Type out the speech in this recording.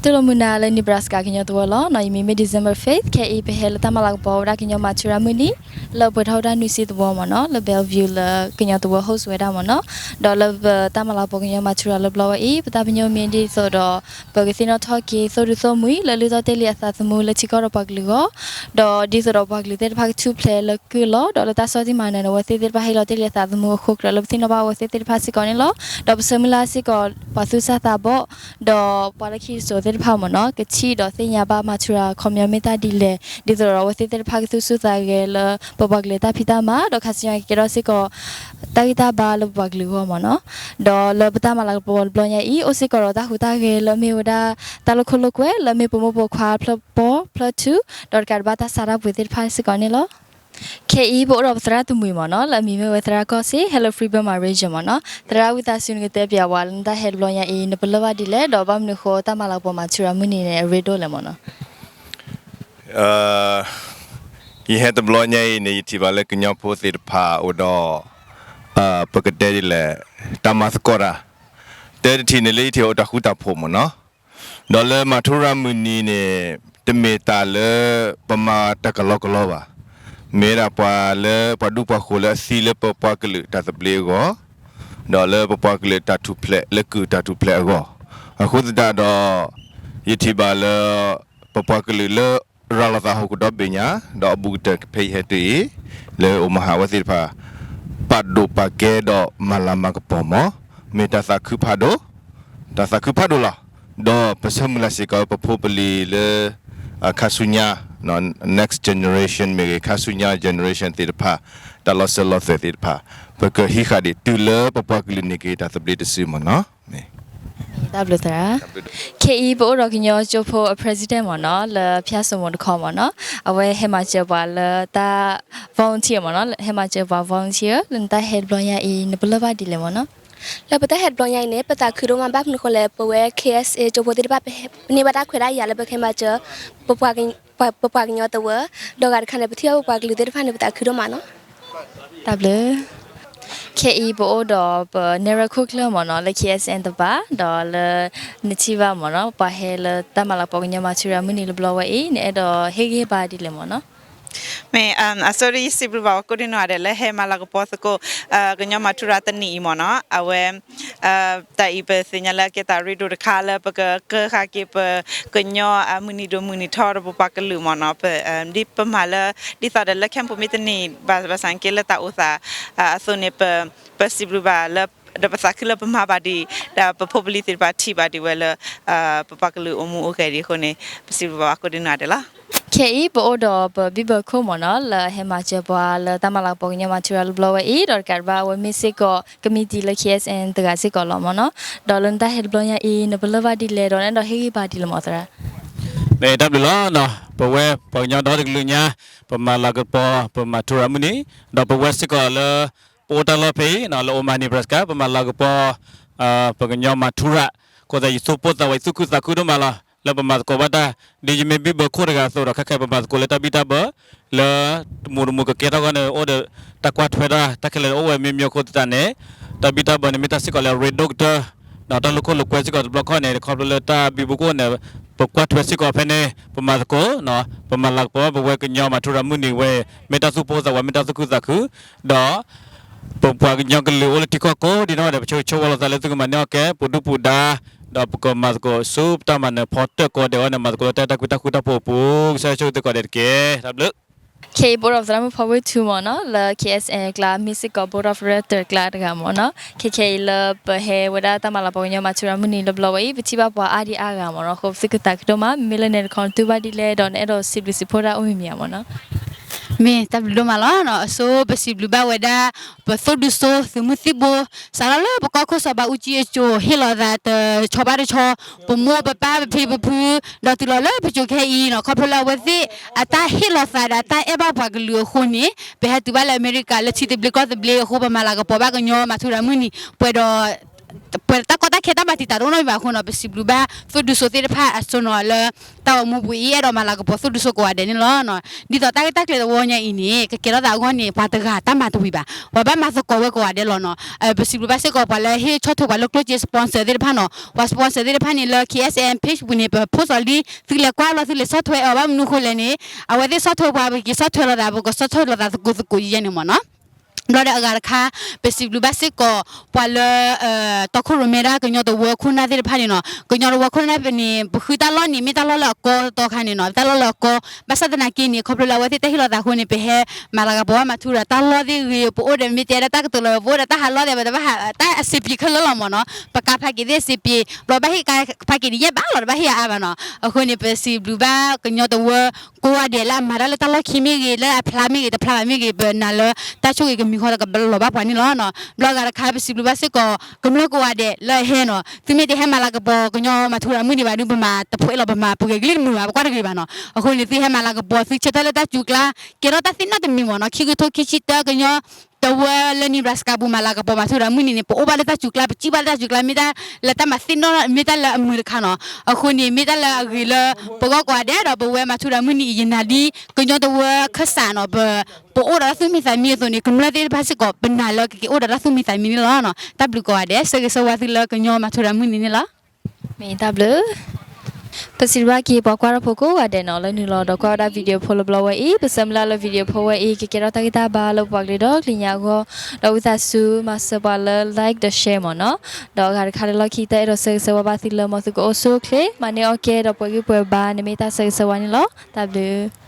တူၢ်လိာ်မုာ်နၤလၢ Nebraska ကညီတဝၢလီၤ. ယမံၤမ့ၢ် December fifth, ခဲအံၤပဟဲလၢတၢ်မၤလၤကပီၤဝဲဒၣ်ကညီမၤထူရၤမုၢ်နံၤ လၢပှဲၤထီၣ်ဝဲဒၣ်နွံဆံသဝီမ့ၢ်နီၤ, လၢ Bellevue လၢကညီတဝၢ host ဝဲဒၣ်မ့ၢ်နီၤ. ဒီးလၢပတၢ်မၤလၤကပီၤကညီမၤထူရၤလၢဘျီဝဲအံၤ ပတၢ်ပညိၣ်မ့ၢ်ဒ်သိးဒီး ပကသ့ၣ်နီၣ်ထီၣ်က့ၤသိၣ်ဒူသိၣ်မှံၤ လၢလုၢ်ထီၣ်တ့ၢ်လံအသးသမူလၢထံကီၢ်ဒီးပှၤကလုာ်အဂီၢ်, ဒီးဒ်သိးဒီးပှၤကလုာ်သ့ၣ်တဖၣ်ကထူၣ်ဖျဲးလၢကုၢ်လီၤ, ဒီးလၢတၢ်ဆီၣ်တံၢ်မၤနၢၤန့ၣ် အဝဲသ့ၣ်သ့ၣ်တဖၣ်ဟ့ၣ်လီၤတ့ၢ်လံအသးသမူအဃိကြၢးလၢပသ့ၣ်နီၣ်ဘၣ်အဝဲသ့ၣ်သ့ၣ်တဖၣ်စ့ၢ်ကီးန့ၣ်လီၤ. ဒီးပဆၢမုၢ်လၢ်စ့ၢ်ကီး ပှၤသူၣ်စၢ်သးဘီၣ် ဒီးပှၤလၢခံတစိၤသ့ၣ်တဖၣ်မ့ၢ်နီၤ ကထံၣ်ဒီးသ့ၣ်ညါဘၣ်မၤထူရၤခီပညီမ့ၢ်တၢ်ဒ်လဲၣ်, ဒ်သိးဒီးအဝဲသ့ၣ်သ့ၣ်တဖၣ်ကသူၣ်ဆူၣ်သးဂဲၤလၢပပှၤကလုာ်တၢ်ဖံးတၢ်မၤ, ဒီးခါဆူညါကကဲထီၣ်စ့ၢ်ကီး တၢ်ဂံၢ်တၢ်ဘါလၢပပှၤကလုာ်အဂီၢ်မ့ၢ်နီၤ. ဒီးလၢပတၢ်မၤလၤကပီၤတဘျီညါအံၤ အိၣ်စ့ၢ်ကီးဒီးတၢ်ဟူးတၢ်ဂဲၤလၢအမ့ၢ်ဝဲဒၣ် တၢ်လိာ်ခိၣ်လိာ်ကွဲလၢအမ့ၢ်ပမိၢ်ပပှၢ်ဖျၢၣ်ပီၢ်ဖျၢၣ်ထူ, ဒီးတကးဒံးဘၣ်တၢ်ဆါတၢ်ပှ့ၤသ့ၣ်တဖၣ်စ့ၢ်ကီးန့ၣ်လီၤ. ခဲအံၤပအိၣ်ဒီးပသရၣ်တမှံၤမ့ၢ်နီၤ လၢအမံၤမ့ၢ်ဝဲသရၣ်ကီၢ်စ့ ဟဲလၢ Free Burma Radio မ့ၢ်နီၤ. သရၣ်ဝံသးစူၤနကတဲပၠးဝဲလၢနတၢ်ဟဲတဘျီညါအံၤ နပလၢၢ်ဘၣ်ဒ်လဲၣ် ဒီးဘၣ်မနုၤအဃိတၢ်မၤလၤကပီၤမၤထူရၤမုၢ်နံၤန့ၣ် အရ့ဒိၣ်လဲၣ်မ့ၢ်နီၤ. ယဟဲတဘျီညါအံၤန့ၣ် ယထံၣ်ဘၣ်လၢကညီဖိသ့ၣ်တဖၣ်အိၣ်ဒီး ပကတဲဒ်လဲၣ် တၢ်မၤသကိးတၢ်, တၢတထံၣ်န့ၣ်လၢယထံၣ်အိၣ်တၢ်ဃူတၢ်ဖိးမ့ၢ်နီၤ. ဒီးလၢမၤထူရၤမုၢ်နံၤန့ၣ် တမ့ၢ်တၢ်လၢပမၤတၢ်ကလီကလီဘၣ်. မ့ၢ်ဒၣ်ပှၤလၢပှၤဒူပှၤဃိၤလၢအသံလၢပပှၤကလုာ်တၢ်သဘျ့အဂီၢ်, ဒီးလၢပပှၤကလုာ်တၢ်ထူၣ်ဖျဲးလၢကုၢ်တၢ်ထူၣ်ဖျဲးအဂီၢ်, အဃိသတးဒီး ယထံၣ်ဘၣ်လၢ ပပှၤကလုာ်လၢရၤလီၤသးဟီၣ်ခိၣ်ဒီဘ့ၣ်ညါ, ဒီးအဘူးကတၢၢ်ဖဲယဟဲတုၤအံၤ လၢအိၣ်မၤဟးဝဲသ့ၣ်တဖၣ် ပာ်ဒိၣ်ပာ်ကဲဒီးမၤလၤမၤကပီၤမ့ၢ် မ့ၢ်တၢ်သးခုဖးဒိၣ်, တၢ်သးခုဖးဒိၣ်လီၤ. ဒီးပဆၢမုၢ်လၢ်စ့ၢ်ကီး ပဖိပလံၤလၢ ခါဆူညါ next generation မ့ၢ်ဂ့ၤ ခါဆူညါ generation သ့ၣ်တဖၣ် တၢ်လီၤစၢၤလီၤသွဲၣ်သ့ၣ်တဖၣ် ပကဟံးဃာ်ဒံးတုၤလၢပပှၤကလုာ်န့ၣ်က့ၤတၢ်သဘျ့တစုမ့ၢ်နီၤ. တၢ်ဘျုးသရၣ်. ခဲအံၤပအိၣ်ဒီးကညီကၠိဖိအ president မ့ၢ်နီၤ လၢဖၠၣ်စိမိၤတခီမ့ၢ်နီၤ အဝဲဟဲမၤစၢၤပှၤလၢတၢ် volunteer မ့ၢ်နီၤ ဟဲမၤစၢၤပှၤ volunteer လၢနတၢ်ဟဲတဘျီညါအံၤ နပလၢၢ်ဘၣ်ဒ်လဲၣ်မ့ၢ်နီၤ. လၢပတၢ်ဟဲတဘျီညါအံၤန့ၣ် ပသးခုဒိၣ်မးဘၣ်မနုၤဃိလဲၣ် ပဝဲ ခ့ၣ်အဲၣ်စ့ၣ် ကၠိဖိသ့ၣ်တဖၣ် ပန့ၢ်ဘၣ်တၢ်ခွဲးတၢ်ယာ်လၢပကဟဲမၤစၢၤ ပပှၤကညီတဝၢ ဒီးဂၤတခါန့ၣ် ပထံၣ်ဘၣ်ပပှၤကလုာ်သ့ၣ်တဖၣ်န့ၣ် ပသးခုဒိၣ်မးနီၤ. တၢ်ဘျုး. ခဲအံၤပအိၣ်ဒီးပနဲၣ်ရွဲၣ်ခိၣ်ကျၢၢ်မ့ၢ်နီၤ လၢ ခ့ၣ်အဲၣ်စ့ၣ် တပၤ ဒီးလၢ နထံၣ်ဘၣ်မ့ၢ်နီၤ ပှၤဟဲလၢတၢ်မၤလၤကပီၤကညီမၤထူရၤမုၢ်နံၤလၢဘျီဝဲအံၤ နအဲၣ်ဒိးဟ့ၣ်ဂံၢ်ဟ့ၣ်ဘါဒ်လဲၣ်မ့ၢ်နီၤ. မ့ၢ် အဆိ ယစံးဘျုးဘၣ်ပှၤကိးဒံနီၢ်ဂၤဒဲး လၢဟဲမၤလၤကပီၤသကိး ကညီမၤထူရၤတနံၤအံၤမ့ၢ်နီၤ အဝဲ တၢ်အံၤပသ့ၣ်ညါလၢအကဲတၢ်ရ့ဒိၣ်တခါလၢပကကၢဃာ်က့ၤပကညီမုၢ်နံၤဒိၣ်မုၢ်နံၤထီဒီးပပှၤကလုာ်မ့ၢ်နီၤ ဒ်ပမၤလၢ ဒ်သိးဒီးလၢခဲမုၢ်မ့ၢ်တနံၤ ဘၣ်ဆၣ်က့လၢတၢ်အိၣ်သးအသိးန့ၣ် ပစံးဘျုးဘၣ်လၢ ဒီးပသးခုလၢပမၤဘၣ်ဒံး ဒီးပဖိပလံၤသ့ၣ်တဖၣ်ထံၣ်ဘၣ်ဒံးဝဲလၢ ပပှၤကလုာ်အိၣ်မူအိၣ်ဂဲၤဒံးအဃိန့ၣ် ပစံးဘျုးဘၣ်ပှၤကိးဒံနီၢ်ဂၤဒဲးလီၤ. ခဲအံၤပအိၣ်ဒီးပဘံၣ်ဘၢခိၣ်မ့ၢ်နီၤ လၢဟဲမၤစၢၤပှၤလၢတၢ်မၤလၤကပီၤကညီမၤထူရၤလၢဘျီဝဲအံၤ ဒီးတကးဒံးဘၣ်အဝဲမ့ၢ်စ့ၢ်ကီး ကမံးတံာ်လၢ ခ့ၣ်အဲၣ်စ့ၣ် တဂၤစ့ၢ်ကီးလီၤမ့ၢ်နီၤ. ဒီးလၢနတၢ်ဟဲတဘျီညါအံၤ နပလၢၢ်ဘၣ်ဒ်လဲၣ် ဒီးနအဲၣ်ဒိးဟ့ၣ်ဂံၢ်ဘါဒ်လဲၣ်မ့ၢ်သရၣ်. မ့ၢ်တၢ်ဘျုးလီၤ. ပဝဲပှၤကညီဒီတကလုာ်ညါ ပမၤလၤကပီၤ ပမၤထူရၤမုၢ်နံၤ ဒီးပဝဲစ့ၢ်ကီးလၢ ပအိၣ်တၢ်လီၢ်ဖဲအံၤ လၢ Omaha Nebraska ပမၤလၤကပီၤ ပကညီမၤထူရၤ အဃိသတး ယသူၣ်ပိၢ်သးဝး ယသူၣ်ခုသးခုဒိၣ်မးလီၤ လၢပမၤသကိးဘၣ်တၢ် ဒ်ယမ့ၢ်ဘံၣ်ဘၢခိၣ်တဂၤအသိးဒီး ခဲခဲအံၤပမၤသကိးလၢတၢ်ဘံၣ်တၢ်ဘၢ လၢတမူတမူကကဲထီၣ်အဂီၢ်န့ၣ် အိၣ်ဒီးတၢ်ကွၢ်ထွဲတၢ် တၢ်ခဲလၢာ်အိၣ်ဝဲမ့ၢ်မ့ၢ်အဃိသတးန့ၣ် တၢ်ဘံၣ်တၢ်ဘၢန့ၣ်မ့ၢ်တၢ်စ့ၢ်ကီးလၢအရ့ဒိၣ်ကတၢၢ် ဒီးတၢ်လိာ်ခိၣ်လိာ်ကွဲစ့ၢ်ကီးတဘျီခီန့ၣ် ခီဖျိလၢတၢ်ဘံၣ်ဘၢခိၣ်န့ၣ် ပကွၢ်ထွဲစ့ၢ်ကီးဖဲန့ၣ် ပမၤသကိး ပမၤလၤကပီၤပဝဲကညီမၤထူရၤမုၢ်နံၤဝဲ မ့ၢ်တၢ်သူၣ်ပိၢ်သးဝး မ့ၢ်တၢ်သူၣ်ခုသးခု ဒီး ပပှၤကညီကလုာ်အိၣ်လၢထံကီၢ်ကိးဒံနီၢ်ဂၤဒဲး ပဆၢဂ့ၤဆၢဝါလိာ်သးလၢသုကမၤန့ၢ်အီၣ်ကဲ ပဒုၣ်ပဒါ ဒီးပကမၤသကိးဆူပတၢ်မၤနၢၤဖီတၢၣ်ကိးဂၤဒဲးအဂီၢ်န့ၣ် မၤသကိးလၢတၢ်အဲၣ်တၢ်ကွံတၢ်ဃူတၢ်ဖိးအပူၤ ကစၢ်ယွၤဆိၣ်ဂ့ၤသုကိးဂၤဒဲးတက့ၢ်. တၢ်ဘျုး. ခဲအံၤပအိၣ်ဒီးသရၣ်မုၣ်ဖီဝ့ၢ်ထူမ့ၢ်နီၤ လၢ ခ့ၣ်အဲၣ်စ့ၣ် အကျါ မ့ၢ်စ့ၢ်ကီး Board of Director အကျါတဂၤမ့ၢ်နီၤ. ခဲခဲအံၤလၢပဟဲဝဲဒၣ်တၢ်မၤလၤကပီၤကညီမၤထူရၤမုၢ်နံၤလၢဘျီဝဲအံၤ ပထံၣ်ဘၣ်ပှၤအါဒံအါဂၤမ့ၢ်နီၤ အဃိပသုကသးခုဒိၣ်မး မ့မ့ၢ်လၢနဲတခီနတူၢ်ဘၣ်ဒ်လဲၣ် ဒီးနအဲၣ်ဒိးစံးဘျုးစံးဖှိၣ်တၢ်အိၣ်မံၤမံၤဧါမ့ၢ်နီၤ. မ့ၢ်တၢ်ဘျုးဒိၣ်မးလီၤ. အဆိပစံးဘျုးဘၣ်ဝဲဒၣ် ပသိၣ်ဒူစိ သုးမုၢ်သံၣ်ဘိ စးထီၣ်လၢပကီၢ်ခိၣ်စီၤဘးအူကၠံအစိၤ ဟ့ၣ်လီၤသးတဆီဘၣ်တဆီ ပမိၢ်ပပၢ် ပဖံပဖု ဒီးတုၤလီၤလၢပစိၤခဲအံၤနီၤ ခီဖျိလၢအဝဲသ့ၣ်အတၢ်ဟ့ၣ်လီၤသးဒီးတၢ်အဲၣ်ဘၣ်ပှၤကလုာ်အဃိန့ၣ် ပဟဲတုၤဘၣ်လၢအမဲရကၤလၢထံသဘျ့ကီၢ်သဘျ့အဃိ ပမၤလၤကပီၤဘၣ်ကညီမၤထူရၤမုၢ်နံၤ ပှဲၤဒီး ပှၤတၢ်ကီတၢ်ခဲတၢ်မၤတံာ်တာ်တအိၣ်နီတမံၤဘၣ်အဃိနီၤ ပစံးဘျုးဘၣ်သုးဒူစိသ့ၣ်တဖၣ်အစိနီၤ လၢတၢ်ဂီၤမူပူၤအံၤ အဲၣ်ဒိးမၤလၤကပီၤသုးဒူစိကိးဂၤဒဲးန့ၣ်လီၤ. ဒ်သိးတၢ်ဂ့ၢ်တၢ်ကျိၤတဝီညါအံၤန့ၣ် ကကဲထီၣ်သးအဂီၢ်န့ၣ် ပှၤတဂၤတၢ်မၤတဝံၤဘၣ်, ပှၤဘၣ်မၤသကိးဝဲကိးဂၤဒဲးလီၤနီၤ. ပစံးဘျုးဘၣ်စ့ၢ်ကီးပှၤလၢဟ့ၣ်ဆီၣ်ထွဲပှၤလၢကျိၣ်စ့ sponsor သ့ၣ်တဖၣ်နီၤ, ပှၤ sponsor သ့ၣ်တဖၣ်န့ၣ် လၢ K S M page ပူၤန့ၣ် ပ post အီၤလံ သုလဲၤကွၢ်လီၤ သုလဲၤဆီၣ်ထွဲအီၤ ဘၣ်မနုၤအဃိလဲၣ်န့ၣ် အဝဲသ့ၣ်ဆီၣ်ထွဲပှၤ ပက့ၤဆီၣ်ထွဲလိာ်သး ပကဆီၣ်ထွဲလိာ်သးသကိးသကိးယဲန့ၣ်မ့ၢ်နီၤ. ဘျီဒီးအဂၤတခါ ပစံးဘျုးဘၣ်စ့ၢ်ကီး ပှၤလၢ တီခိၣ်ရိၣ်မဲဒၣ်ကညီတဝၢခိၣ်နၢ်သ့ၣ်တဖၣ်န့ၣ်နီၤ, ကညီတဝၢခိၣ်နၢ်ဖဲန့ၣ် ပဃုတၢ်လီၢ်န့ၣ် မ့ၢ်တၢ်လီၢ်လၢအကီတီခါန့ၣ်နီၤ, တၢ်လီၢ်လၢအကီ, ဘၣ်ဆၣ်သနာ်က့န့ၣ် ခီဖျိလၢအဝဲသ့ၣ်တၢ်ဟ့ၣ်လီၤသးအဃိန့ၣ် ပဟဲမၤလၤကပီၤဘၣ်မၤထူရၤတၢ်လီၢ်သ့ၣ်ဂ့ၤ ပအိၣ်ဒီးမ့ၢ်တဲဒၣ်တၢ်ကတိၤလီၤ ပအိၣ်ဒီးတၢ်ဟးလီၢ်သ့ၣ် ပတဘၣ်ဟး တၢ်အဆံးပျံၤခဲလၢာ်လီၤမ့ၢ်နီၤ, ပကါဖးက့ၤသ့ၣ်အဆံးပျံၤ ဘျီဘၣ်ဟ့ၣ်ကါဖးက့ၤန့ၣ် ယဲၢ်ဘးလီၤ တဘၣ်ဟ့ၣ်အါအါဘၣ်နီၤ, အဃိန့ၣ် ပစံးဘျုးဘၣ်ကညီတဝၢ ကိးဂၤဒဲးလၢအမၤတၢ်လၢတၢ်လီၢ်ခံမ့ၢ်ဂ့ၤ လၢအဖျါမ့ၢ်ဂ့ၤ တဖျါဘၣ်မ့ၢ်ဂ့ၤ ပနာ်လၢတၢ်ဆိၣ်ဂ့ၤကမံၤဃီဒီးကလီၤဘၣ်ပှၤန့ၣ်လီၤ. ဘျီအဂၤတခါ ပစံးဘျုးဘၣ်စ့ၢ်ကီး ကမျၢၢ်ကိးဂၤဒဲးလၢအဟဲနီၤ, သုမ့ၢ်တဟဲမၤလၤကပီၤကညီမၤထူရၤမုၢ်နံၤဘၣ်ဒီး ပမၤတဖိးအ့ၣ်လီၤ ပမၤပှဲၤကလံၣ်တမုာ်ဘၣ် ပကွၢ်တဂ့ၤဘၣ်နီၤ, အဃိန့ၣ် သုဟဲမၤလၤကပီၤ သုဆၢထၢၣ်လၢတၢ်စူၤကျါ ကဲထီၣ်တၢ်သ့ၣ်နီၣ်တမံၤမ့ၢ်နီၤ, ခံကထိခံဆံတၢ ကညီတဝၢလၢ Nebraska ပူၤ မၤလၤကပီၤမၤထူရၤမုၢ်နံၤန့ၣ် ပအိၣ်ဘၣ်လၢတၢ်စူၤကျါ ပစံၣ်ဘၣ်လၢတၢ်စူၤကျါ မ့ၢ်တၢ်လၢတၢ်မၤသ့ၣ်နီၣ် မ့ၢ်တၢ်လၢအမုာ်တခါနီၤ, အဃိန့ၣ် မ့ၢ်တၢ်လၢအဂ့ၤလၢပဂီၢ်ကိးဂၤဒဲးဒီး ပဝဲမၤထူရၤမုၢ်နံၤအံၤ ယနာ်ဒ်ကညီတဝၢခၢၣ်စးနီၤ, ပ ပအိၣ်ဒီးတၢ်သူၣ်မံသးမံအသိးန့ၣ် ကမျၢၢ်သ့ၣ်တဖၣ်စ့ၢ်ကီး ပနာ်လၢကက့ၤအိၣ်ဒီးတၢ်သူၣ်မံသးမံန့ၣ်လီၤ. တၢ်ဘျုးကိးဂၤဒဲး ဆၢဂ့ၤဆၢဝါသုလၢကညီမၤထူရၤမုၢ်နံၤန့ၣ်လီၤ. မ့ၢ်တၢ်ဘျုး ပစံးဘျုးဘၣ်က့ၤပှၤကွၢ်တၢ်ဖိကိးဂၤဒဲးနီၤ လၢနုာ်လီၤဒီးကွၢ်ဝဲဒၣ် video ဖိလၢဘျီဝဲအံၤ, ပဆၢမုၢ်လၢ်လၢ video ဖိဝဲအံၤ ကကဲထီၣ်တၢ်ဂံၢ်တၢ်ဘါလၢပပှၤကလုာ်ဒီးကလံၤညါအဂီၢ်, ဒီးဝံသးစူၤ မၤစၢၤပှၤလၢ like ဒီး share မ့ၢ်နီၤ, ဒီးအဂၤတခါလၢလီၢ်ခံကတၢၢ် အဲၣ်ဒိးဆၢဂ့ၤဆၢဝါဘၣ်သုလၢ မ်သုကအိၣ်ဆူၣ်အိၣ်ချ့ မၤန့ၢ်အီၣ်ကဲ ဒီးပှဲၤဂံၢ်ပှဲၤဘါန့ၣ်မ့ၢ်တၢ်ဆၢဂ့ၤဆၢဝါန့ၣ်လီၤ. တၢ်ဘျုး